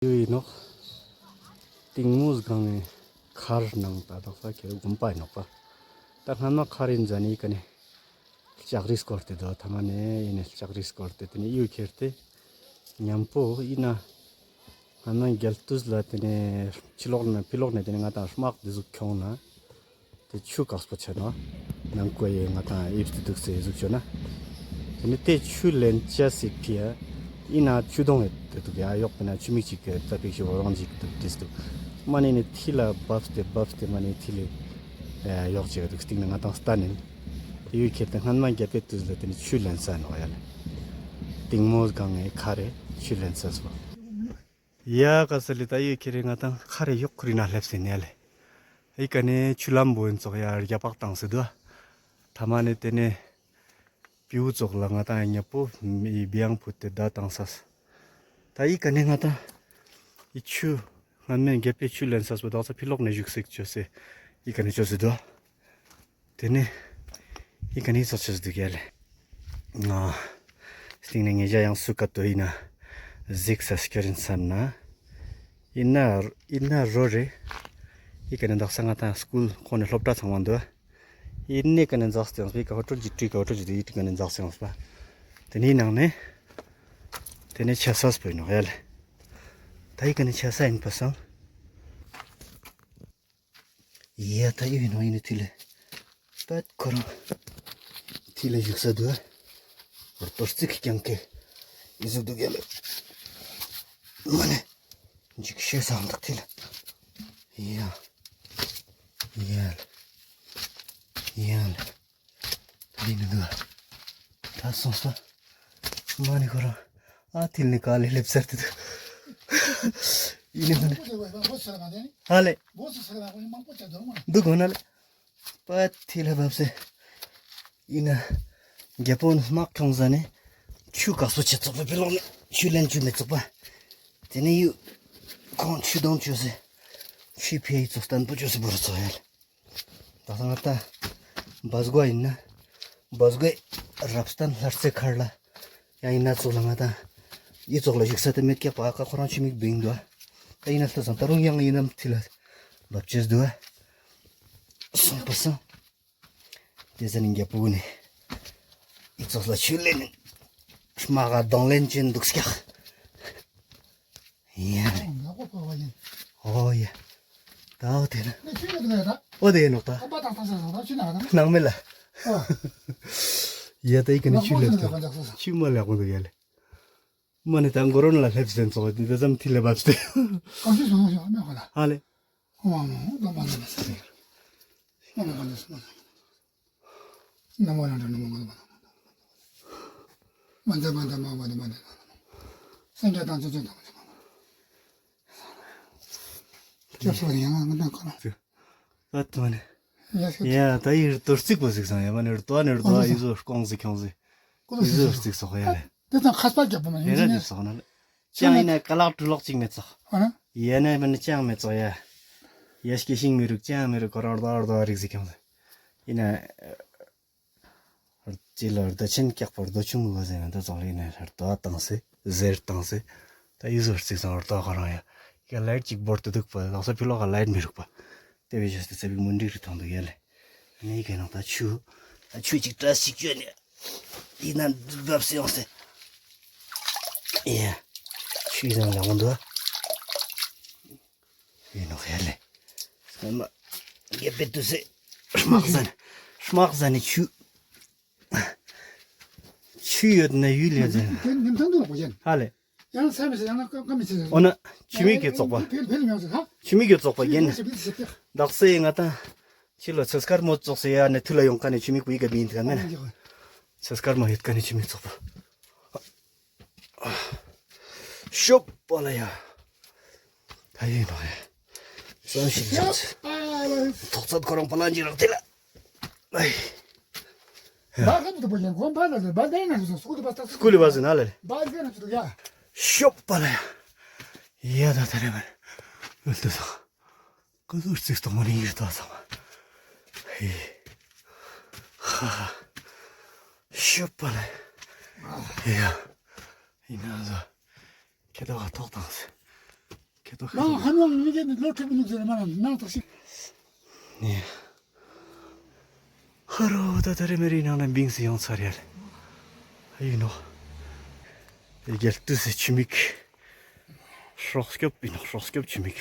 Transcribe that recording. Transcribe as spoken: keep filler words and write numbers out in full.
ཡུལ་ཨིན་ནོག། གཏིང་མོ་སྒང་ངི་མཁར་ནང་ད་དག་ས་ཁྱེར་དགོན་པ་ཨིན་ནོག་པ། ད་སྔན་མ་མཁར་ཨིན་ཟ་ནེ་ཨི་ཀ་ནེ་ལྕགས་རི་སྐོར་ཏེ་དུག། ཐ་མ་ནེ་ཨི་ནེ་ལྕགས་རི་སྐོར་ཏེ་ཏེ་ནེ་ཡུལ་ཁྱེར་ཏེ་ཉམ་པོ་ཨིན་ན། སྔན་མ་གྱལ་ཏུས་ལ་ཏེ་ནེ་ཕྱི་ལོགས་ནེ་ཕྱི་ལོགས་ནེ་ཏེ་ནེ་ང་དང་དམག་ཏེ་ཟུག་ཁྱོང་ན། ཏེ་ཆུ་ཀགས་པོ་ཆ་ནོག། ནང་ཀོ་ཡེ་ང་དང་ཨིབ་ཏེ་དུག་སེ་ཟུག་ཅོ་ན། ཏེ་ནེ་ཏེ་ཆུ་ལེན་ཅེས་སི་ཕི་ཡ། ཨིན་ན་ཆུ་དོང་ཡོད་དེ་དུག་ཡ། ཡོག་པ་ན་ཆུ་མིག་ཅིག་གི་ཙ་པིག་ཞིག་འོ་རང་ཅིག་དུག་ཏེ་དུག། མ་ནེ་ནི་ཐིལ་ལ་བབས་ཏེ་བབས་ཏེ་མ་ནེ་ཐིལ་ལེ་ཡོག་ཅིག་དུག་སྟིང་ནེ་ང་དང་སྟན་ཨིན། ཏེ་ཡུལ་ཁྱེར་ཏེ་སྔན་མ་གྱལ་པོའི་ཏུས་ལ་ཏེ་ནེ་ཆུ་ལེན་ས་ནོག་ཡ་ལེ། གཏིང་མོ་སྒང་ངི་མཁར་རི་ཆུ་ལེན་ས་སོ། ཡ་ཀ་ས་ལེ། ད་ཡུལ་ཁྱེར་ཏེ་ང་དང་མཁར་རི་ཡོག་ཁུར་ན་ལེབས་སེ་ནེ་ལེ། ཨི་ཀ་ནེ་ཆུ་ལམ་བོ་ཨིན་ཙོགས་ཡ་རྒྱ་ཕག་ཏང་སེ་དུག། ཐ་མ་ནེ་ཏེ་ནེ་བེའུ་ཙོགས་ལ་ང་དང་ཉམ་པོ་ཨི་བེའང་ཕུད་དེ་ད་ཏང་ས། ད་ཨི་ཀ་ནེ་ང་དང་ཨི་ཆུ་སྔན་མེ་གྱལ་པོའི་ཆུ་ལེན་ས་སོ་དག་ས་ཕི་ལོགས་ནེ་ཞུགས་སེ་ཅོས་སེ་ཨི་ཀ་ནེ་ཅོས་སེ་དུག། ཏེ་ནེ་ཨི་ཀ་ནེ་ཙོགས་ཅོས་སེ་དུག་ཡ་ལེ། ང་སྟིང་ནེ་ངེ་ཅག་ཡང་སུ་ཀ་ཏོ་ཨིན་ན་ཟིགས་ས་སྐྱོར་ཨིན་སམ་ན། ཨིན་ན་ཨིན་ན་རོ་རེ། ཨི་ཀ་ནེ་དག་ས་ང་དང་སྐུལ་ཁོང་ནེ་སློབ་གྲྭ་ཚང་མ་དུག། ཨིན་ནེ་ཀ་ནེ་འཛགས་ཏེ་ཡོངས་པ་ཨི་ཀ་ཧོ་ཊལ་ཅིག་ཏུ་ཨི་ཀ་ཧོ་ཊལ་ཅིག་ཏུ་ཨི་ཀ་ནེ་འཛགས་ཏེ་ཡོངས་པ། ཏེ་ནེ་ནང་ནེ་ཏེ་ནེ་ཆ་ས་སྤོས་ནོག་ཡ་ལེ། ད་ཨི་ཀ་ནེ་ཆ་ས་ཨིན་པ་སང་། ཡ་ད་ཡུལ་ནང་ཨིན་ནེ་ཐིལ་ལེ། པད་ཁོ་རང་ཐིལ་ལེ་ཞུགས་ས་དུག། རྡོ་རྩིག་རྐྱང་ཁེ་ཨི་ཟུག་དུག་ཡ་ལེ། མ་ནེ་འཇིགས་ཤེས་སང་དུག་ཐིལ་ལེ། ཡ་ཡ་ལེ། ཡ་ལེ། ཨིན་ནི་དུག། ད་སོང་སོ། མ་ནེ་ཁོ་རང་ཨ་ཐིལ་ནེ་ཀ་ལེ་ལེབས་ཚར་ཏེ་དུག། ཨིན་ནི་ཁོ་ནེ་ཧ་ལེ་དུག་གོ་ན་ལེ། པ་ཐིལ་ལ་བབས་སེ་ཨིན་ན་གྱལ་པོ་ནི་དམག་ཁྱོང་ཟ་ནེ་ཆུ་ཀགས་པོ་ཆེ་ཙོགས་པ་ཕི་ལོགས་ནེ་ཆུ་ལེན་ཅུག་མེད་ཙོགས་པ། ཏེ་ནེ་ཡུལ་ཁོང་ཆུ་དོང་ཅོས་སེ་ཆུ་ཕི་ཡ་ཨི་ཙོགས་སྟན་པོ་ཅོས་སེ་བོར་ཙོགས་ཡ་ལེ། དག་ས་ང་དང་བ་སྒོ་ཨིན་ན་བ་སྒོའི་རབ་སྟན་ལྷ་རྩེ་མཁར་ལ་ཡང་ཨིན་ན་ཙོགས་ལ་ང་དང་ཨི་ཙོགས་ལ་ཞུགས་ས་ཏེ་མེད་ཀྱག་པ། ཨ་ཀ་ཁོ་རང་ཆུ་མིག་བིང་དུག། ཨ་ཨིན་ན་ལྟོས་སང་ད་རུང་ཡང་ཨིན་ནམ་ཐིལ་ལ་བབ་ཅེས་དུག། སོང་པ་སང་། ཏེ་ཟ་ནེ་གྱལ་པོ་ནི་ཨི་ཙོགས་ལ་ཆུ་ལེན་དམག་ག་གདོང་ལེན་ཅན་དུག་ཀྱག། ཡ་ལེ། ཨོ་ཡ། ད་འོ་ཏེ་ན། འོ་ཏེ་ནོག་ད། ནང་མེད་ལ། ཡ་ད་ཨི་ཀ་ནེ་ཆུ་ལེབས་ཏེ་ཆུ་མ་ལེགས་པོ་དུག་ཡ་ལེ། མ་ནེ་ད་གོ་རོན་ལ་ལེབས་ཟེར་ཙོགས་ཏེ་ཙམ་ཐིལ་ལེ་བབས་ཏེ། ཧ་ལེ། ཨ་ཏོ་ནི། ཡ་ད་ཡི་རྡོ་རྩིག་པོ་ཟིག་སང་ཡ་མ་ནི་རྡོ་ནི་རྡོ་ཨི་ཟོ་རྐོང་ཟིག་ཁྱོང་ཟིག་ཨི་ཟོ་རྩིག་སོག་ཡ་ལེ། ཏེ་ཙང་ཁ་སྤར་རྒྱབ་པོ་མ་ཡིན་ཡ་ན་ནི་ཟིག་སོག་ན་ལེ། ཅང་ཨིན་ན་ཀ་ལག་གྲུ་ལོག་ཅིག་མེད་ཙོག། ཨ་ན། ཡ་ན་མ་ནི་ཅང་མེད་ཙོག་ཡ། ཡ་སྐྱེ་ཤིང་མི་རུག་ཅང་མི་རུག་ཁོ་རང་རྡོ་རྡོ་རིག་ཟིག་ཁྱོང་ཟིག་ཨིན་ན། ཅི་ལ་རྡོ་ཆེན་ཀྱག་པོ་རྡོ་ཆུང་ངུ་བ་ཟེར་ན་ད་ཙོག་ལེ་ན་རྡོ་བཏང་སེ་ཟེར་བཏང་སེ། ད་ཡི་ཟོ་རྩིག་སང་རྡོ་ཁོ་རང་ཡ། ཡ་ལའིཊ་ཅིག་བོར་ཏེ་དུག་པ་ལགས་སོ་ཕི་ལོག་ག་ལའིཊ་མི་རུག་པ། ཏེ་བས་ཅོས་ཏེ་ཚེ་བིག་མུན་འགྲིག་རི་ཐོང་དུག་ཡ་ལེ། ནི་ག་ནང་ད་ཆུ། ད་ཆུ་ཅིག་བཀྲ་ཤིས་ཅོས་ནེ། ཡི་ན་བབས་སེ་ཡོང་སེ། ཡ། ཆུ་ཡི་ནང་ལ་འོང་དུག་ཨ། ཡིན་ནོག་ཡ་ལེ། སྔན་མ་གྱལ་པོའི་ཏུས་སེ་དམག་ཟ་ནེ་དམག་ཟ་ནེ་ཆུ། ཆུ་ཡོད་ན་ཡུལ་ཡོད་ཟེར། ཧ་ལེ། འོ་ན་ཆུ་མིག་གི་ཙོག་པ། ཆུ་མིག་གི་ཙོག་པ་གྱན། དག་སེ་ང་དང་ཕྱི་ལོ་ཚེ་སྐར་མོ་ཙོགས་སེ་ཡ་ནེ་ཐུ་ལ་ཡོང་ཀ་ནེ་ཆུ་མིག་པོ་ཡི་ག་བིན་ཐུ་ཀ་མེད་ན། ཚེ་སྐར་མོ་ཡོད་ཀ་ནེ་ཆུ་མིག་ཙོག་པ། ཤོབ་པ་ལ་ཡ། ད་ཡིན་ནོག་ཡ། བསམ་ཤིག་ཅང་ཚེ། ཐོག་ཚད་ཁོ་རང་པ་ལ་འཇི་རག་ཏེ་ལ། ཨའི། སྐུ་ལི་བ་ཟིན་ན་ལེ། ཤོབ་པ་ལ་ཡ། ཡ་ད་ད་རེ་མ་རེ། ཨུལ་ཏུ་སོང་། ཀ་ཟུར་ཙིག་སྟོང་མ་ནི་ཡིར་ཏོ་ཚང་མ། ཧེ། ཧ་ཧ། ཤོབ་པ་ལེ། ཡ། ཡིན་ན་ཟོ། ཁྱེད་ཏོ་ག་ཐོག་བཏང་སེ། ཏོ་ཁ་ནང་ཧ་ནང་མི་གེ་ནི་ལོ་ཁྲི་མི་ནུག་ཟེར་མ་ནང་ནང་ཏོག་ཞིག་ནི། ཧ་རོ་ད་ད་རེ་མེ་རི་ནང་ན་བིང་སི་ཡོང་ཚར་ཡ་ལེ། ཨ་ཡིན་ནོ། ཨེ་རྒྱལ་དུས་སི་ཆུ་མིག་སྲོག་སྐྱོབ་ཡིན་ནོ། སྲོག་སྐྱོབ་ཆུ་མིག